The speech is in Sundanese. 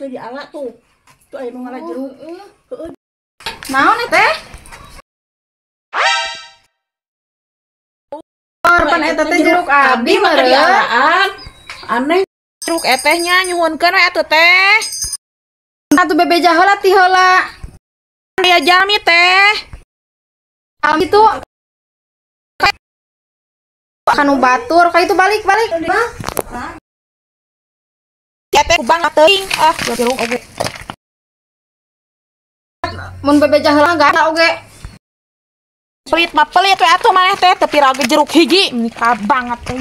teu diala tuh. Tuh aya nu ngala jeruk. Heeh. Naon teh? Pan eta teh jeruk abdi meureun. Dialaan. Aneh. Jeruk eteh nya nyuhunkeun we atuh teh. Atuh bebeja heula ti heula. Aya jami teh. Itu kanu batur ka itu balik-balik. Teh kubang teuing ah jeruk oge. Mun bebeja heula enggak ada oge. Pelit mah pelit we atuh maneh teh teu pira oge jeruk hiji meuni banget teh.